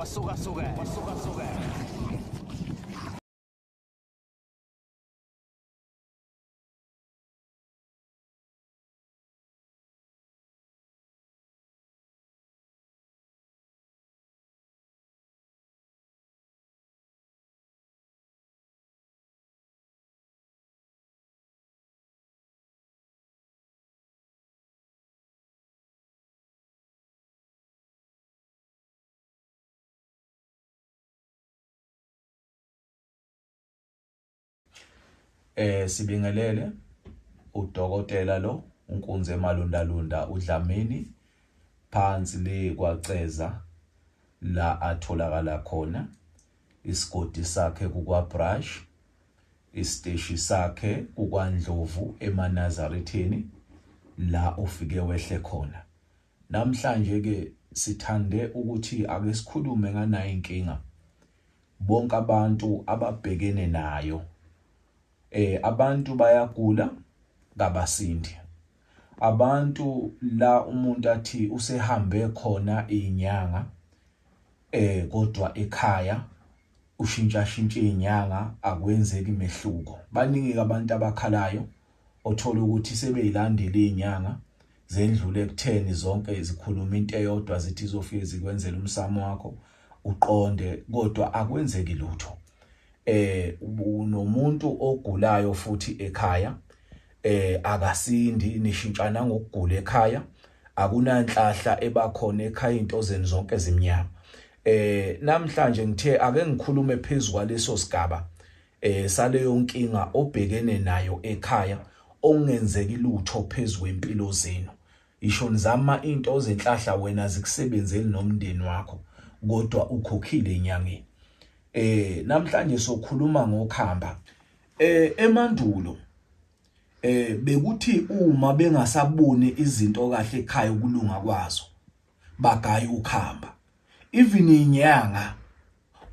Wasuka suka wasuka suka. Sibingelele udokotela lo unkunzi emalundalunda uDlamini phansi le kwaCeza la atholakala khona isigodi sakhe kukwaBrush isiteshi sakhe kukwaNdlovu emaNazaretheni la ufike wehle khona. Namhlanje ke sithande ukuthi ake sikhulume nganayi inkinga bonke abantu ababhekene nayo. Abantu bayagula kabasindi. Abantu la umuntu athi usehambe khona izinyanga kodwa ekhaya ushintsha shintsha izinyanga akwenzeki mehluko. Baningi abantu abakhalayo othola ukuthi sebeyilandile izinyanga zendlule ekutheni zonke zikhuluma into eyodwa zithi izofike zikwenzele umsamo wakho uqonde kodwa akwenzeki lutho. Unomuntu ogulayo futhi ekhaya akasindi nishintshana ngokugula ekhaya akunanhlahla ebakhona ekhaya into zenu zonke zimnyama. Namhlanje ngithe ake ngikhulume phezulu kwaleso sigaba saleyo nkinga obhekene nayo ekhaya okungenzeki lutho phezulu kwempilo zenu. Isho nizama into zenhlahla wena zikusebenzeli nomndeni wakho kodwa ukhokhile enyangeni. Namhlanje sokhuluma ngokhamba. Emandulo bekuthi uma bengasaboni izinto kahle ekhaya ukulunga kwazo bagaya ukhamba. Even inyanga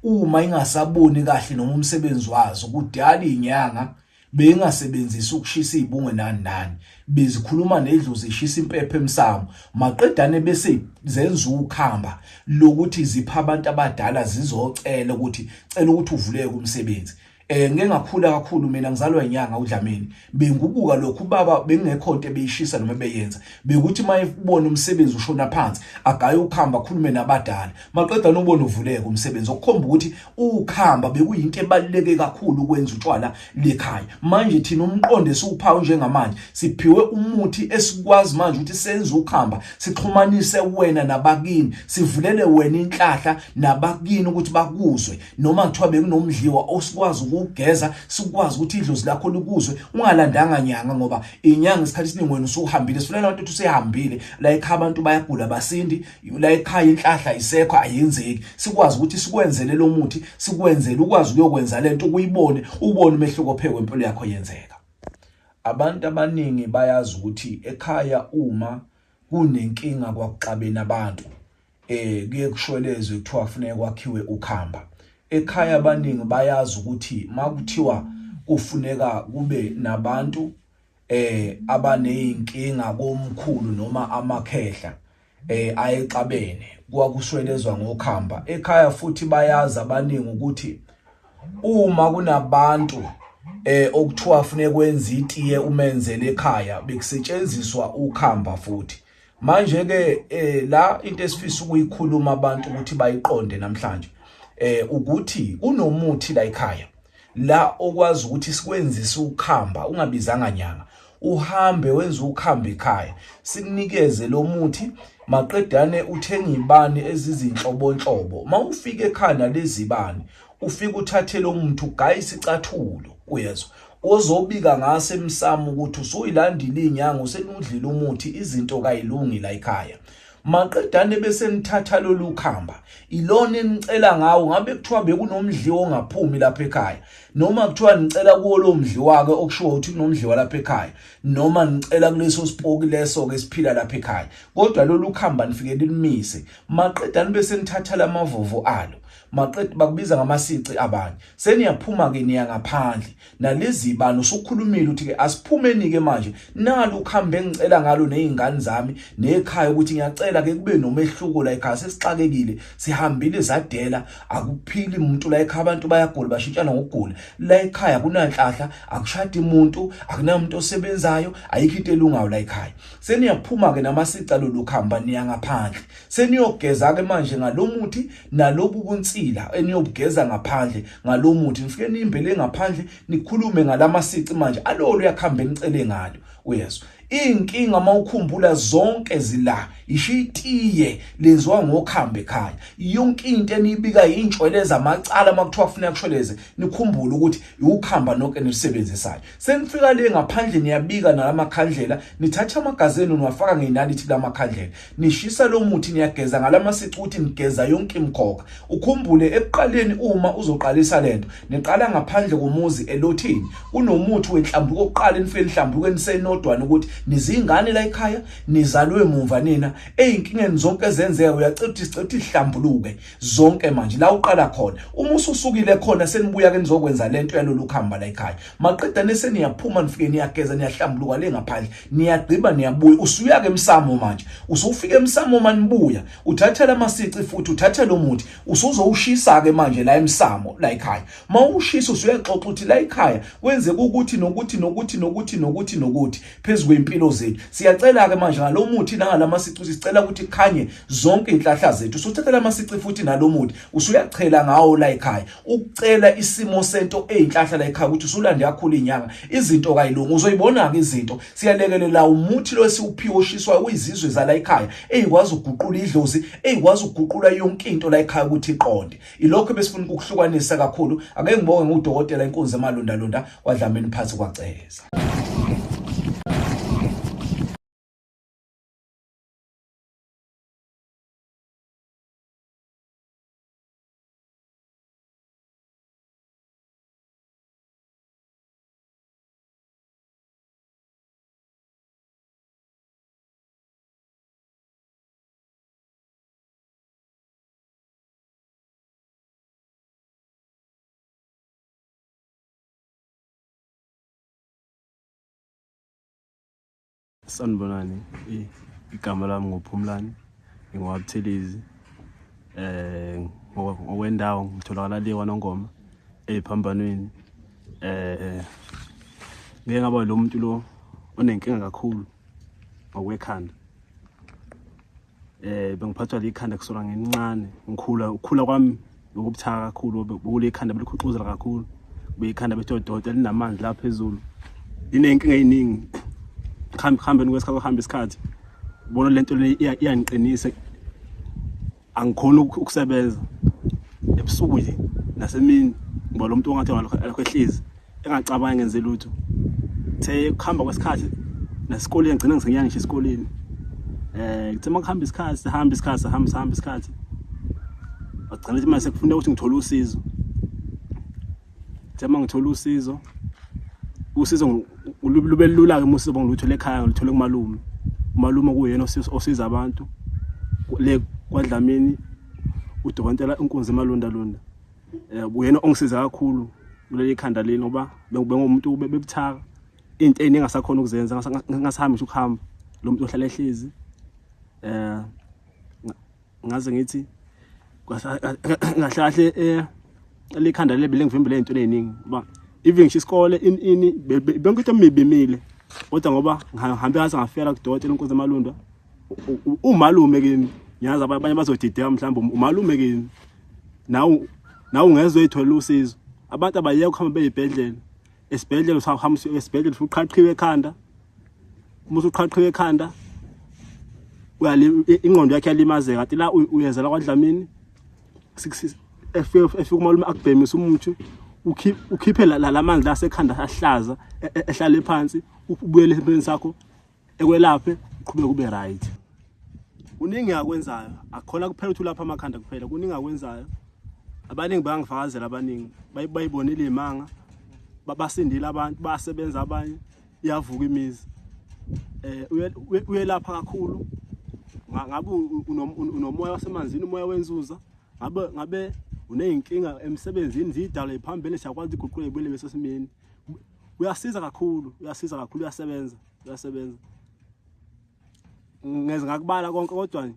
uma ingasaboni kahle noma umsebenzi wazo kudala inyanga bengasebenzisi ukushisa izibungu nani nani bezikhuluma nedlozi ishisa impepho emsamo maqedane bese zenza ukhamba lokuthi zipha abantu abadala zizocela ukuthi cela ukuthi uvuleke umsebenzi. Ngike ngakhula kakhulu mina ngizalwa inyanga uDlamini bengubuka lokhu ubaba bengekho into ebeyishisa noma beyenza bekuthi mayebona umsebenzi ushona phansi agaye ukhamba akhulume nabadala maqeda nobona uvuleke umsebenzi okukhomba ukuthi ukhamba bekuyinto ebaluleke kakhulu ukwenza utshwala lekhaya. Manje thina umqondo esiwuphawu njengamanje siphiwe umuthi esikwazi manje ukuthi senze ukhamba sixhumanise wena nabakini sivulele wena inhlahla nabakini ukuthi bakuzwe noma kuthiwa bekunomdliwa osikwazi ukugeza sikwazi ukuthi idlozi lakho likuzwe ungalandanga nyanga ngoba inyanga isikhathi esiningi wena usuhambile sifunela abantu ukuthi usehambile la ekhaya abantu bayagula basindi la ekhaya inhlahla isekho ayenzeki sikwazi ukuthi sikwenzele lo muthi sikwenzele ukwazi ukuyokwenza lento ukuyibone ubone umehluko phekwe impilo yakho yenzeka. Abantu abaningi bayazi ukuthi ekhaya uma kunenkinga kwakuxabene abantu kuye kushwelezwe kuthiwa kufuneka kwakhiwe ukhamba. Ekhaya abaningi bayazi ukuthi makuthiwa kufuneka kube nabantu abanezinkinga komkhulu noma amakhehla ayexabene kwakushwelezwa ngokhamba. Ekhaya futhi bayazi abaningi ukuthi uma kunabantu okuthiwa kufuneka kwenza itiye umenzele ekhaya bekusetshenziswa ukhamba futhi. Manje ke la into esifisa ukuyikhuluma abantu ukuthi bayiqonde namhlanje ukuthi kunomuthi la ekhaya la okwazi ukuthi sikwenzise ukhamba ungabizanga nyanga uhambe wenze ukhamba ekhaya sikunikeze lo muthi maqedane uthenga ibani ezizinhlobonhlobo mawufika ekhaya nalezibani ufika uthathe lo muntu ugaye isicathulo uyezwa ozobika ngase emsamo ukuthi usuyilandile inyanga usenudlile umuthi izinto kayilungi la ekhaya maqedane bese nithatha lolu khamba ilona enicela ngawo ngabe kuthiwa bekunomdliwo ongaphumi lapha ekhaya noma kuthiwa nicela kuwo lo mdliwa ke okushiwo ukuthi kunomdliwa lapha ekhaya noma nicela kuleso sipoki leso ke siphila lapha ekhaya kodwa lolu khamba nifike limise maqedane bese nithatha lamavovo alo. Maqede bakubiza ngamasici abanye. Seniyaphuma ke niya ngaphandle. Nalezi bani usukhulumile uthi ke asiphumeni ke manje. Nalo ukhambe engicela ngalo nezingane zami nekhaya ukuthi ngiyacela ke kube nomehluko la ekhaya, sesixakekile, sihambile zadela, akuphili umuntu la ekhaya, abantu bayagula, bashintshana ngokugula. La ekhaya kunanhlahla, akushadi umuntu, akunamuntu osebenzayo, ayikho into elungayo la ekhaya. Seniyaphuma ke namasica lolu khamba, niya ngaphandle. Seniyogeza ke manje ngalomuthi nalobu bunsila eniyobugeza ngaphandle ngalomuthi, nifike nimbele ngaphandle, nikhulume ngalamasici manje alolu uyakhamba enicele ngalo. Uyezwa inkinga mawukhumbula zonke zila, isho itiye lenziwa ngokhamba ekhaya. Yonke into eniyibika intshweleza amacala, makuthiwa kufuneka kushweleze, nikhumbule ukuthi ukhamba nonke nilisebenzisayo. Senifika le ngaphandle niyabika nalamakhandlela, nithatha amagazi enu niwafaka ngenalithi lamakhandlela, nishisa lo muthi, niyageza ngalamasici ukuthi nigeza yonke imikhokha. Ukhumbule ekuqaleni uma uzoqalisa lento, niqala ngaphandle komuzi elothini, kunomuthi wenhlambuko oqala nifike nihlambuke nisenodwana ukuthi nizingane la ekhaya, nizalwe mumva nina ezinkingeni zonke ezenzeka. Uyacela ukuthi sicela ukuthi ihlambuluke zonke manje la uqala khona. Uma ususukile khona senibuya ke nizokwenza lento yalolu khamba la ekhaya. Maqeda neseniyaphuma, nifike niyageza, niyahlambuluka le ngaphandle, niyagqiba, niyabuya, usuya ke emsamo manje. Usufika emsamo manibuya, uthatha lamasici futhi uthatha lo muthi, usuzowushisa ke manje la emsamo la ekhaya. Mawushisa usuyaxoxa ukuthi la ekhaya kwenzeka ukuthi nokuthi nokuthi nokuthi nokuthi nokuthi phezu kwempilo zethu. Siyacela ke manje ngalomuthi nangalamasici, sicela ukuthi khanye zonke inhlahla zethu. Usuthatha lamasici futhi nalomuthi usuyachela ngawo la ekhaya, ukucela isimo sento eyinhlahla la ekhaya ukuthi usulande kakhulu inyanga, izinto kayilungu. Uzoyibona ke izinto. Siyalekelela umuthi lo esiwuphiwe oshiswa uyizizwe zala ekhaya, eyikwazi ukuguqula idlozi, eyikwazi ukuguqula yonke into la ekhaya ukuthi iqonde. Ilokho besifuna ukuhlukanisa kakhulu. Ake ngibonge ngudokotela Inkunzi Emalundalunda kwaDlamini phansi kwaCeza. Sanibonani, igama lami nguPhumlani, ngingowaButhelezi. Ngokwendawo ngitholakala le kwaNongoma ey'phambanweni. Ngike ngaba lo muntu lo onenkinga kakhulu ngokwekhanda. Bengiphathwa likhanda kusukela ngincane, ngikhula, ukukhula kwami bekubuthaka kakhulu, bekulikhanda belikhuxuzela kakhulu, beyikhanda bethi odokotela linamandla la phezulu, liney'nkinga ey'ningi. Kuhambeni kwesikhathi, kuhamba isikhathi, ubona lento le iyangiqinisa, angikhoni ukusebenza ebusuku nje nasemini, ngoba lo muntu ongathi alokhu ehlezi engacabangi ngenze lutho. The kuhamba kwesikhathi nesikoleni ngigcina ngisenyanga ngisho esikoleni. Kuthe makuhamba isikhathi, sihamba isikhathi, sihamba sihamba isikhathi, bagcina ukuthi manje sekufuneka ukuthi ngithole usizo. Kuthe uma ngithola usizo, usizo lube lula-ke uma usizo ngiluthole ekhaya, ngiluthole kumalume. Umalume kuyena osiza abantu le kwaDlamini, udokotela Inkunzi Emalundalunda. Uyena ongisiza kakhulu kuleli khanda leli, ngoba bengumuntu bebuthaka, into eningi engasakhona ukuzenza, ngasahambi ngisho ukuhamba, lo muntu ohlala ehlezi. Ngaze ngithi kahle kahle likhanda leli belingivimbele ey'ntweni ey'ningi, ngoba even ngisho isikole ini ini yonke into emibi imile, kodwa ngoba ngihambe ngaze ngafela kudokotela uNkosi Emalunda, umalume kimi, ngiyazi abanye bazodideka mhlawumbe umalume kimi, nawe ungeze uyitholela usizo. Abantu abayeke ukuhamba beyibhedlela, esibhedlela usahamba esibhedlela usuqhaqhiwe ekhanda, uma usuqhaqhiwe ekhanda ingqondo yakhe yalimazeka, kanti la uyezela kwaDlamini, efika umalume akubhemise umuthi, ukhiphe lamanzi la asekhanda ahlaza, ehlale phansi, ubuyele empilweni sakho, ekwelaphe, uqhubeke ube right. Kuningi akwenzayo, akukhona kuphela ukuthi ulapha amakhanda kuphela, kuningi akwenzayo. Abaningi bayangifakazela, abaningi bayibonile imanga, basindile abantu, bayasebenza abanye, iyavuka imizi. Uyelapha kakhulu. Ngabe unomoya wasemanzini, umoya wenzuza, ngabe Uneyinkinga emsebenzini zidalo iphambene siyakwazi iguqule ibuyele besesimeni. Uyasiza kakhulu, uyasiza kakhulu, uyasebenza, uyasebenza. Ngeze ngakubala konke kodwa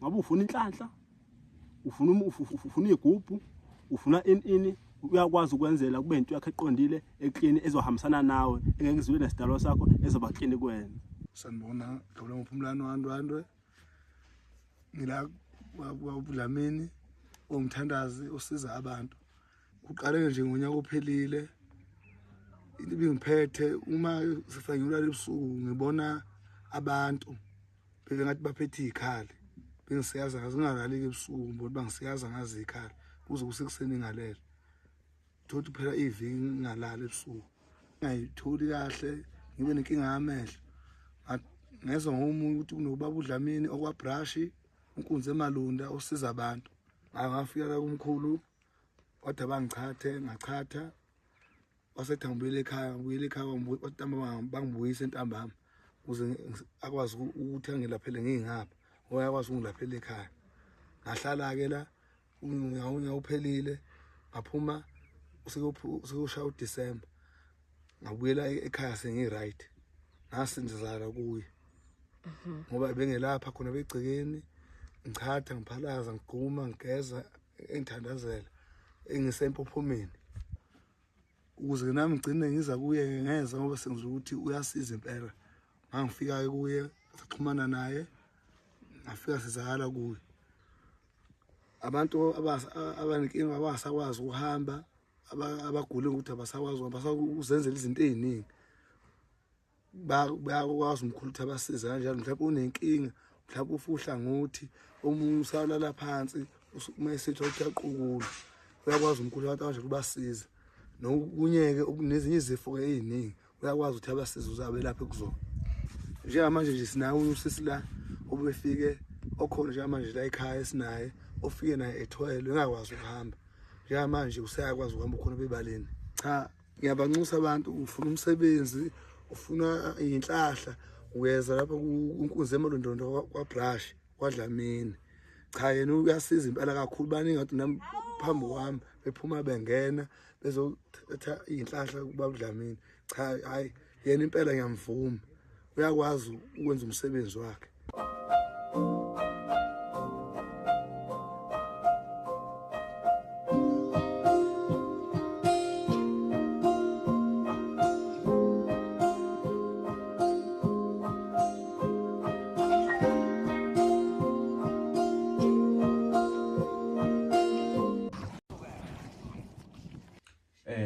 ngabe ufuna inhlanhla, ufuna ufuna igubhu, ufuna ini ini, uyakwazi ukwenzela kube into yakhe eqondile eclean ezohambisana nawe engeke izwile nesidalo sakho ezoba clean kuwena. Sanibona, Gabula Mphumlano waNdwandwe. Ngila kwaDlamini ongumthandazi osiza abantu. Kuqale nje ngonyaka ophelile. Into ibingiphethe uma sifike ngilala ebusuku ngibona abantu bebe ngathi baphethe izikhali. Bengisiyaza ngaze ngingalali ebusuku ngibona bangisiyaza ngazi izikhali kuze kusekuseni ngalele. Thothi phela iviki ngingalali ebusuku. Ngayitholi kahle ngibe nenkinga yamehlo. Ngezwa ngomunye ukuthi kunobaba uDlamini okwaBrush unkunzi emalunda osiza abantu. Ngafika la kumkhulu kodwa bangichathe ngachatha wasethi ngibuyele ekhaya ngibuyele ekhaya bangibuyisa entambama ukuze akwazi ukuthi angilaphele ngingapha ngoba yakwazi ukungilaphela ekhaya. Ngahlala-ke la unyaka uphelile ngaphuma sekushaya uDisemba ngabuyela ekhaya sengi-right ngasindizala kuye ngoba bengelapha khona begcekeni ngichatha ngiphalaza ngigquma ngigeza engithandazela engisempophomeni ukuze nami ngigcine ngiza kuye ngeza ngoba sengizwa ukuthi uyasiza impela. Ngangifika kuye saxhumana naye ngafika sizakala kuye. Abantu abanenkinga abasakwazi ukuhamba abagula ukuthi abasakwazi abasakuzenzela izinto eziningi bayakwazi umkhulu ukuthi abasize kanjalo. Mhlawumbe unenkinga mhlawumbe ufa uhlangothi omunye usalala phansi uma esithi uthi uyaqukula uyakwazi umkhulu abantu kanje kubasiza. Nokunye-ke nezinye izifo-ke ey'ningi uyakwazi ukuthi abasize ukuze abelaphe kuzona. Njengamanje nje sinaye usisi la obefike okhona njengamanje la ekhaya esinaye ofike naye ethwelwe engakwazi ukuhamba. Njengamanje useyakwazi ukuhamba ukhona bebaleni. Cha, ngiyabanxusa abantu ufuna umsebenzi ufuna inhlahla uyeza lapha kunkunzi emalondondo kwaBrush kwaDlamini. Cha, yena uyasiza impela kakhulu. Baningi ngathi nami phambi kwami bephuma bengena bezothatha inhlahla kubaDlamini. Cha, hayi yena impela ngiyamvuma, uyakwazi ukwenza umsebenzi wakhe.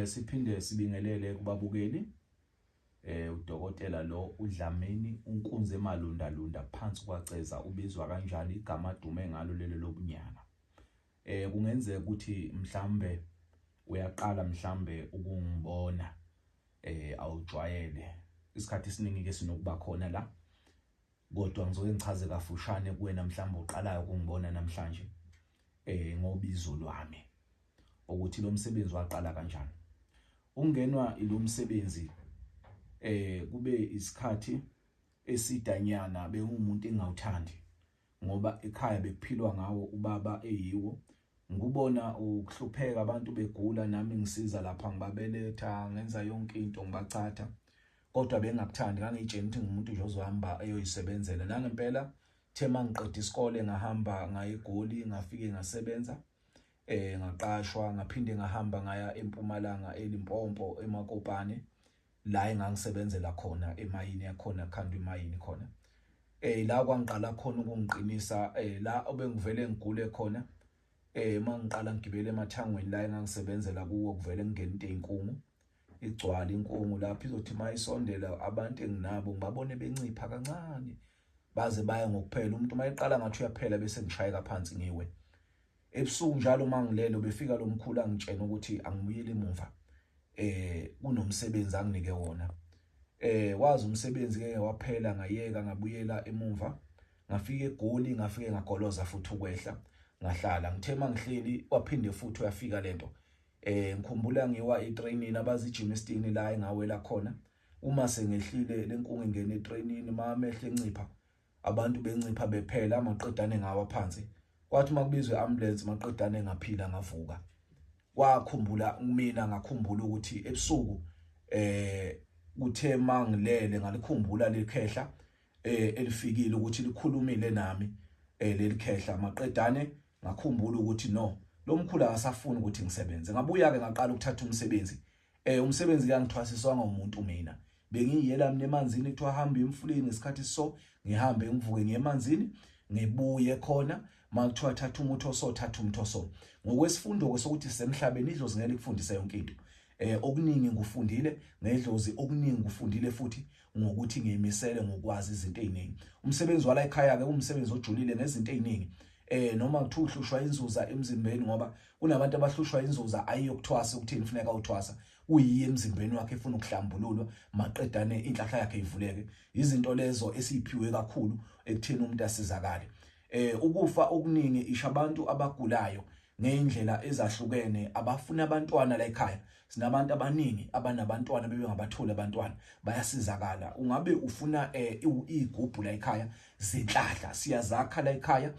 Siphinde sibingelele kubabukeli. Udokotela lo uDlamini unkunzi emalunda lunda phansi kwaCeza ubizwa kanjalo igama adume ngalo lelo lobunyanga. Kungenzeka ukuthi mhlambe uyaqala mhlambe ukungibona awujwayele. Isikhathi esiningi ke sinokuba khona la kodwa ngizoke ngichaze kafushane kuwena mhlambe uqalayo ukungibona namhlanje ngobizo lwami ukuthi lo msebenzi waqala kanjani. Ungenwa ilo msebenzi kube isikhathi esidanyana bengumuntu engawuthandi ngoba ekhaya bekuphilwa ngawo ubaba eyiwo. Ngubona ukuhlupheka abantu begula nami ngisiza lapha ngibabeletha ngenza yonke into ngibachatha kodwa bengakuthandi. Ngangitshela ukuthi ngumuntu nje ozohamba eyoyisebenzela. Nangempela the mangiqeda isikole ngahamba ngaye eGoli ngafike ngasebenza ngaqashwa ngaphinde ngahamba ngaya eMpumalanga eLimpopo eMakopane la engangisebenzela khona emayini yakhona khantu imayini khona. La kwangiqala khona ukungiqinisa la obengivele ngigule khona mangiqala ngigibele emathangweni la engangisebenzela kuwo kuvele ngene into eyinkungu igcwala inkungu lapho izothi mayisondela abantu enginabo ngibabone bencipha kancane baze baye ngokuphela. Umuntu mayeqala ngathi uyaphela bese ngishayeka phansi ngiwe. Ebusuku njalo mangilele befika lo mkhulu angitshena ukuthi angibuyele emuva kunomsebenzi anginike wona. Wazi umsebenzi ke waphela ngayeka ngabuyela emuva ngafika eGoli ngafike ngagoloza futhi ukwehla ngahlala. Ngithe mangihleli waphinde futhi uyafika lento. Ngikhumbula ngiwa etrainini abazijimistini la engawela khona. Uma sengehlile lenkungu ingena etrainini mamehle encipha abantu bencipha bephela amaqedane ngawa phansi. Kwathi uma kubizwa i-ambulance maqedane ngaphila ngavuka. Kwakhumbula mina ngakhumbula ukuthi ebusuku kuthe mangilele ngalikhumbula lekhehla elifikile ukuthi likhulumile nami leli khehla. Maqedane ngakhumbula ukuthi no, lo mkhulu akasafuni ukuthi ngisebenze. Ngabuya ke ngaqala ukuthatha umsebenzi. Umsebenzi kangithwasiswanga umuntu mina. Bengiyela mina emanzini, kuthiwa hamba emfuleni ngesikhathi so, ngihambe ngivuke ngiye emanzini, ngibuye khona. Makuthiwa thatha umuthi oso, thatha umuthi oso. Ngokwesifundo ke sokuthi semhlabeni idlozi ngeke likufundise yonke into. Okuningi ngikufundile ngedlozi, okuningi ngikufundile futhi ngokuthi ngiyimisele ngokwazi izinto eziningi. Umsebenzi wala ekhaya ke umsebenzi ojulile ngezinto eziningi. Noma kuthiwa uhlushwa inzuza emzimbeni, ngoba kunabantu abahlushwa inzuza ayiyokuthwasa ukuthini kufuneka uthwasa, kuyiye emzimbeni wakhe efuna ukuhlambululwa maqedane inhlahla yakhe ivuleke. Izinto lezo esiphiwe kakhulu ekutheni umuntu asizakale. Ukufa okuningi isho abantu abagulayo ngeindlela ezahlukene abafuna abantwana la ekhaya. Sinabantu abaningi abanabantwana bebengabatholi abantwana, bayasizakala. Ungabe ufuna igubhu la ekhaya zenhlahla, siyazakha la ekhaya.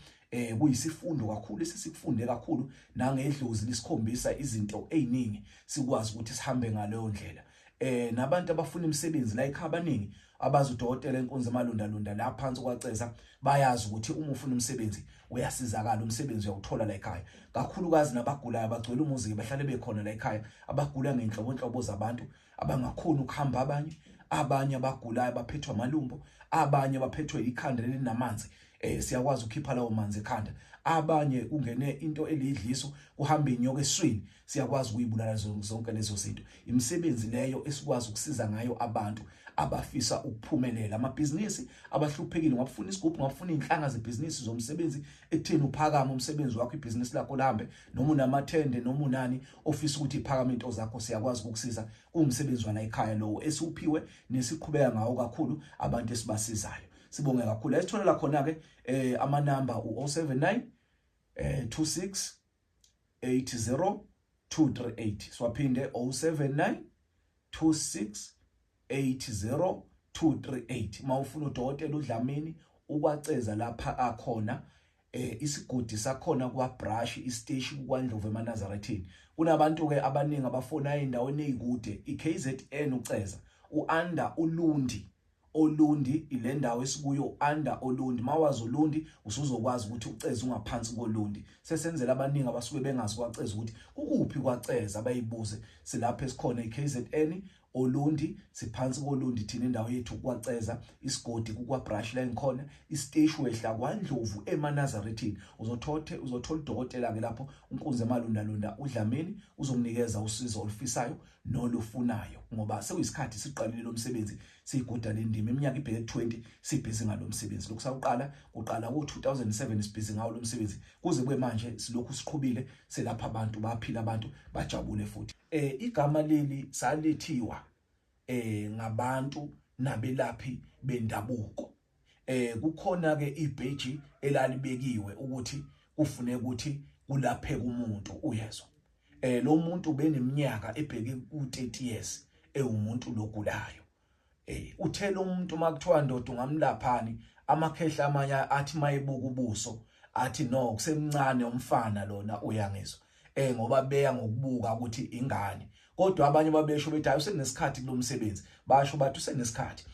Kuyisifundo kakhulu esisikufunde kakhulu nangedlozi lisikhombisa izinto eziningi, sikwazi ukuthi sihambe ngaleyo ndlela. Nabantu abafuna imisebenzi la ekhaya abaningi abazi udokotela enkunzi emalundalunda la phansi kwaCeza bayazi ukuthi uma ufuna umsebenzi uyasizakala, umsebenzi uyawuthola la ekhaya. Kakhulukazi nabagulayo abagcwele umuzi ke bahlale bekhona la ekhaya, abagula ngenhlobonhlobo zabantu abangakhoni ukuhamba, abanye abagulayo abaphethwe amalumbo, abanye abaphethwe ikhanda elinamanzi. Siyakwazi ukukhipha lawo manzi ekhanda. Abanye kungene into elidliso, kuhamba inyoka eswini, siyakwazi ukuyibulala zonke lezo zinto. Imisebenzi leyo esikwazi ukusiza ngayo abantu abafisa ukuphumelela, amabhizinisi abahluphekile, ngabafuna isigubhu, ngabafuna inhlanga zebhizinisi zomsebenzi ekutheni uphakame umsebenzi wakho, ibhizinisi lakho lihambe, noma unamathende noma unani ofisa ukuthi iphakame into zakho, siyakwazi ukukusiza. Kuwumsebenzi wala ekhaya lowo esiwuphiwe nesiqhubeka ngawo kakhulu abantu esibasizayo. Sibonge kakhulu. Esitholela khona ke amanamba u079 26 80 238. Siwaphinde 079 26 80 238. Mawufuna udokotela uDlamini ukwaceza lapha akhona, isigodi sakhona kwa Brush isiteshi kuKwaNdlovu eManazarethini. Kunabantu ke abaningi abafona endaweni ezikude, iKZN uCeza, uAnda uLundi, Olundi ile ndawo esikuyo, under Olundi. Mawazi Olundi usuzokwazi ukuthi uCeza ungaphansi koLundi. Sesenzela abaningi abasuke bengazi kwaCeza ukuthi kukuphi kwaCeza, bayibuze. Silapha esikhona iKZN Olundi, siphansi koLundi thina, indawo yethu kwaCeza, isigodi kukwaBrush la ngikhona, isiteshi wehla kwaNdlovu eManazarethini. Uzothola udokotela ke lapho uNkunzi emalundalunda uDlamini uzokunikeza usizo olufisayo nolufunayo, ngoba sekuyisikhathi siqalile lo msebenzi, siyiguda lendima iminyaka ibheke 20 sibhizi ngalo msebenzi. Lokhu sawuqala kuqala ku2007 sibhizi ngawo lo msebenzi kuze kube manje, silokhu siqhubile selapha abantu, baphila abantu, bajabule futhi. Igama leli salithiwa ngabantu nabelaphi bendabuko. Kukhona ke ibheji elalibekiwe ukuthi kufuneka ukuthi kulapheke umuntu, uyezwa. Lo muntu beneminyaka ebheke ku30 years ewumuntu logulayo. Uthe lo muntu makuthiwa ndoda ungamlaphani, amakhehla amanye athi mayebuka ubuso athi no, kusemncane umfana lona, uyangizwa, ngoba beya ngokubuka ukuthi ingane. Kodwa abanye babesho bethi hayi, usenesikhathi kulomsebenzi, basho bathi usenesikhathi.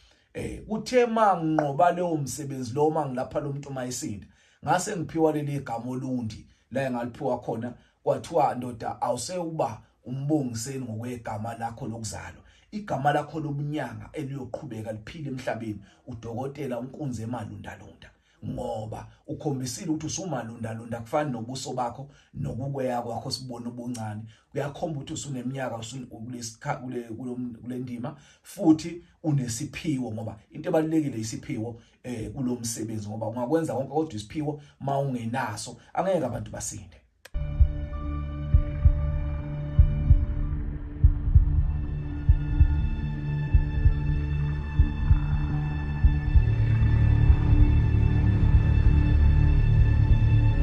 Kuthe manginqoba leyo msebenzi lo, mangilapha lo muntu mayisinda, ngase ngiphiwa leli gama Olundi la engaliphiwa khona, kwathiwa ndoda awusewuba umbongiseni ngokwegama lakho lokuzalwa, igama lakho lobunyanga eliyoqhubeka liphile emhlabeni, udokotela uNkunzi emalundalunda, ngoba ukhombisile ukuthi usumalundalunda, kufani nobuso bakho nokukweya kwakho sibona ubuncane, kuyakhomba ukuthi usuneminyaka kule ndima, futhi unesiphiwo, ngoba into ebalulekile isiphiwo kulomsebenzi, ngoba ungakwenza konke kodwa isiphiwo mawungenaso angeke abantu basinde.